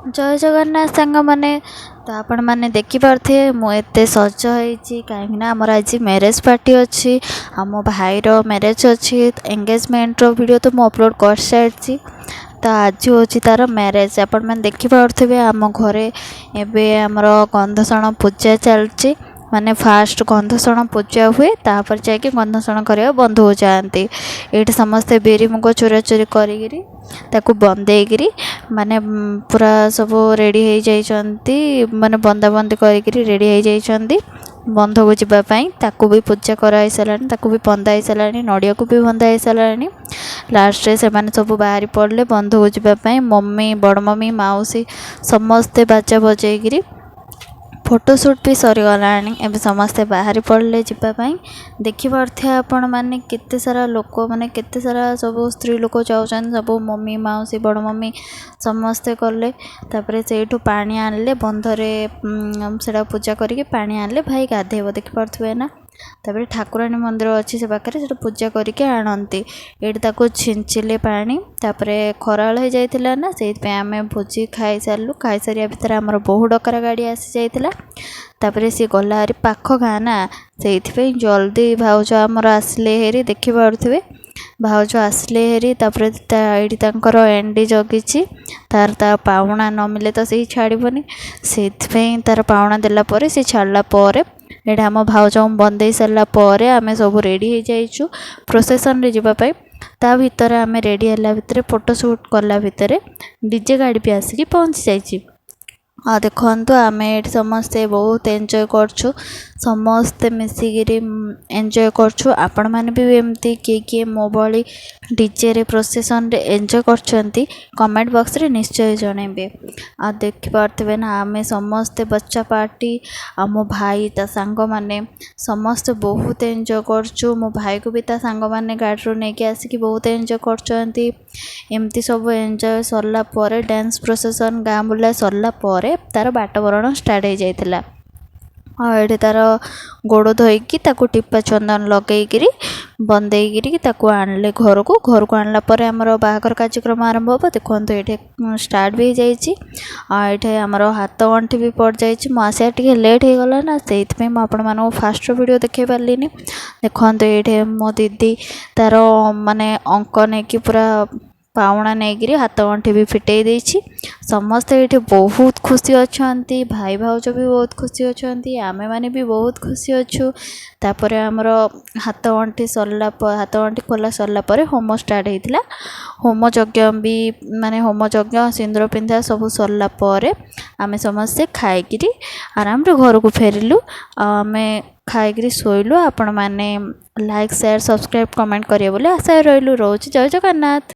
ଜୟ ଜଗନ୍ନାଥ ସାଙ୍ଗମାନେ। ତ ଆପଣମାନେ ଦେଖିପାରୁଥିବେ, ମୁଁ ଏତେ ସଜ ହେଇଛି, କାହିଁକିନା ଆମର ଆଜି ମ୍ୟାରେଜ୍ ପାର୍ଟି ଅଛି ଆଉ ମୋ ଭାଇର ମ୍ୟାରେଜ୍ ଅଛି। ଏଙ୍ଗେଜମେଣ୍ଟର ଭିଡ଼ିଓ ତ ମୁଁ ଅପଲୋଡ଼ କରିସାରିଛି। ତ ଆଜି ହେଉଛି ତା'ର ମ୍ୟାରେଜ୍। ଆପଣମାନେ ଦେଖିପାରୁଥିବେ, ଆମ ଘରେ ଏବେ ଆମର ଗନ୍ଧସଣ ପୂଜା ଚାଲିଛି। ମାନେ ଫାଷ୍ଟ ଗନ୍ଧସଣ ପୂଜା ହୁଏ, ତାପରେ ଯାଇକି ଗନ୍ଧସଣ କରିବାକୁ ବନ୍ଧକୁ ଯାଆନ୍ତି। ଏଇଠି ସମସ୍ତେ ବିରି ମୁଗ ଚୋରାଚୋରି କରିକିରି ତାକୁ ବନ୍ଦେଇକିରି ମାନେ ପୁରା ସବୁ ରେଡ଼ି ହେଇଯାଇଛନ୍ତି। ମାନେ ବନ୍ଦାବନ୍ଦି କରିକିରି ରେଡ଼ି ହେଇଯାଇଛନ୍ତି ବନ୍ଧକୁ ଯିବା ପାଇଁ। ତାକୁ ବି ପୂଜା କରାହେଇସାରିଲାଣି, ତାକୁ ବି ବନ୍ଦା ହେଇସାରିଲାଣି, ନଡ଼ିଆକୁ ବି ବନ୍ଦା ହେଇସାରିଲାଣି। ଲାଷ୍ଟରେ ସେମାନେ ସବୁ ବାହାରି ପଡ଼ିଲେ ବନ୍ଧକୁ ଯିବା ପାଇଁ। ମମି, ବଡ଼ ମମି, ମାଉସୀ ସମସ୍ତେ ବାଜା ବଜେଇକିରି। ଫଟୋ ସୁଟ୍ ବି ସରିଗଲାଣି। ଏବେ ସମସ୍ତେ ବାହାରି ପଡ଼ିଲେ ଯିବା ପାଇଁ। ଦେଖିପାରୁଥିବେ ଆପଣମାନେ, କେତେ ସାରା ଲୋକ, ମାନେ କେତେ ସାରା ସବୁ ସ୍ତ୍ରୀ ଲୋକ ଯାଉଛନ୍ତି। ସବୁ ମମି, ମାଉସୀ, ବଡ଼ ମମି ସମସ୍ତେ ଗଲେ। ତାପରେ ସେଇଠୁ ପାଣି ଆଣିଲେ, ବନ୍ଧରେ ସେଇଟା ପୂଜା କରିକି ପାଣି ଆଣିଲେ, ଭାଇ ଗାଧେଇବ। ଦେଖିପାରୁଥିବେ ନା? ତାପରେ ଠାକୁରାଣୀ ମନ୍ଦିର ଅଛି ସେ ପାଖରେ, ସେଠି ପୂଜା କରିକି ଆଣନ୍ତି। ଏଇଠି ତାକୁ ଛିଞ୍ଚିଲେ ପାଣି। ତାପରେ ଖରାବେଳ ହେଇଯାଇଥିଲା ନା, ସେଇଥିପାଇଁ ଆମେ ଭୋଜି ଖାଇସାରିଲୁ। ଖାଇସାରିବା ଭିତରେ ଆମର ବୋହୂ ଡକରା ଗାଡ଼ି ଆସିଯାଇଥିଲା। ତାପରେ ସିଏ ଗଲା ହାରି, ପାଖ ଗାଁ ନା, ସେଇଥିପାଇଁ ଜଲ୍ଦି ଭାଉଜ ଆମର ଆସିଲେ ହେରି। ଦେଖିପାରୁଥିବେ, ଭାଉଜ ଆସିଲେ ହେରି। ତାପରେ ତା ଏଇଠି ତାଙ୍କର ଏଣ୍ଡି ଜଗିଛି ତାର। ତା ପାଉଣା ନ ମିଲେ ତ ସେଇ ଛାଡ଼ିବନି। ସେଇଥିପାଇଁ ତାର ପାଉଣା ଦେଲା ପରେ ସେ ଛାଡ଼ିଲା। ପରେ ଏଇଟା ଆମ ଭାଉଜଙ୍କୁ ବନ୍ଦେଇ ସାରିଲା ପରେ ଆମେ ସବୁ ରେଡ଼ି ହେଇଯାଇଛୁ ପ୍ରୋସେସନ୍ରେ ଯିବା ପାଇଁ। ତା ଭିତରେ ଆମେ ରେଡ଼ି ହେଲା ଭିତରେ, ଫଟୋ ସୁଟ୍ କଲା ଭିତରେ ଡିଜେ ଗାଡ଼ି ବି ଆସିକି ପହଞ୍ଚି ଯାଇଛି। ଆଉ ଦେଖନ୍ତୁ, ଆମେ ଏଇଠି ସମସ୍ତେ ବହୁତ ଏନ୍ଜୟ କରୁଛୁ। ସମସ୍ତେ ମିଶିକିରି ଏନ୍ଜୟ କରୁଛୁ। ଆପଣମାନେ ବି ଏମିତି କିଏ କିଏ ମୋ ଭଳି ଡିଜେରେ ପ୍ରୋସେସନ୍ରେ ଏନ୍ଜୟ କରୁଛନ୍ତି, କମେଣ୍ଟ ବକ୍ସରେ ନିଶ୍ଚୟ ଜଣାଇବେ। ଆଉ ଦେଖିପାରୁଥିବେ ନା, ଆମେ ସମସ୍ତେ ବଚ୍ଚା ପାର୍ଟି ଆଉ ମୋ ଭାଇ, ତା ସାଙ୍ଗମାନେ ସମସ୍ତେ ବହୁତ ଏନ୍ଜୟ କରୁଛୁ। ମୋ ଭାଇକୁ ବି ତା ସାଙ୍ଗମାନେ ଗାଡ଼ିରୁ ନେଇକି ଆସିକି ବହୁତ ଏନ୍ଜୟ କରୁଛନ୍ତି। ଏମିତି ସବୁ ଏନ୍ଜୟ ସରିଲା ପରେ, ଡ୍ୟାନ୍ସ ପ୍ରୋସେସନ୍ ଗାଁ ବୁଲା ସରିଲା ପରେ ତାର ବାଟବରଣ ଷ୍ଟାର୍ଟ ହେଇଯାଇଥିଲା। ଆଉ ଏଠି ତାର ଗୋଡ଼ ଧୋଇକି, ତାକୁ ଟିପା ଚନ୍ଦନ ଲଗେଇକିରି, ବନ୍ଦେଇକିରି ତାକୁ ଆଣିଲେ ଘରକୁ। ଘରକୁ ଆଣିଲା ପରେ ଆମର ବାହାଘର କାର୍ଯ୍ୟକ୍ରମ ଆରମ୍ଭ ହେବ। ଦେଖନ୍ତୁ, ଏଇଠି ଷ୍ଟାର୍ଟ ବି ହେଇଯାଇଛି ଆଉ ଏଇଠି ଆମର ହାତ ଗଣ୍ଠି ବି ପଡ଼ିଯାଇଛି। ମୁଁ ଆସିବା ଟିକେ ଲେଟ୍ ହେଇଗଲା ନା, ସେଇଥିପାଇଁ ମୁଁ ଆପଣମାନଙ୍କୁ ଫାଷ୍ଟର ଭିଡ଼ିଓ ଦେଖାଇ ପାରିଲିନି। ଦେଖନ୍ତୁ, ଏଇଠି ମୋ ଦିଦି ତାର ମାନେ ଅଙ୍କ ନେଇକି, ପୁରା ପାଉଣା ନେଇକିରି ହାତ ଗଣ୍ଠି ବି ଫିଟେଇ ଦେଇଛି। ସମସ୍ତେ ଏଇଠି ବହୁତ ଖୁସି ଅଛନ୍ତି। ଭାଇ ଭାଉଜ ବି ବହୁତ ଖୁସି ଅଛନ୍ତି, ଆମେମାନେ ବି ବହୁତ ଖୁସି ଅଛୁ। ତାପରେ ଆମର ହାତ ଗଣ୍ଠି ସରିଲା, ହାତ ଗଣ୍ଠି ଖୋଲା ସରିଲା ପରେ ହୋମ ଷ୍ଟାର୍ଟ ହେଇଥିଲା। ହୋମ ଯଜ୍ଞ ବି, ମାନେ ହୋମ ଯଜ୍ଞ, ସିନ୍ଦୁର ପିନ୍ଧା ସବୁ ସରିଲା ପରେ ଆମେ ସମସ୍ତେ ଖାଇକିରି ଆରାମରେ ଘରକୁ ଫେରିଲୁ। ଆଉ ଆମେ ଖାଇକିରି ଶୋଇଲୁ। ଆପଣମାନେ ଲାଇକ୍, ସେୟାର, ସବସ୍କ୍ରାଇବ୍, କମେଣ୍ଟ କରିବେ ବୋଲି ଆଶା ରହିଲୁ। ରହୁଛି, ଜୟ ଜଗନ୍ନାଥ।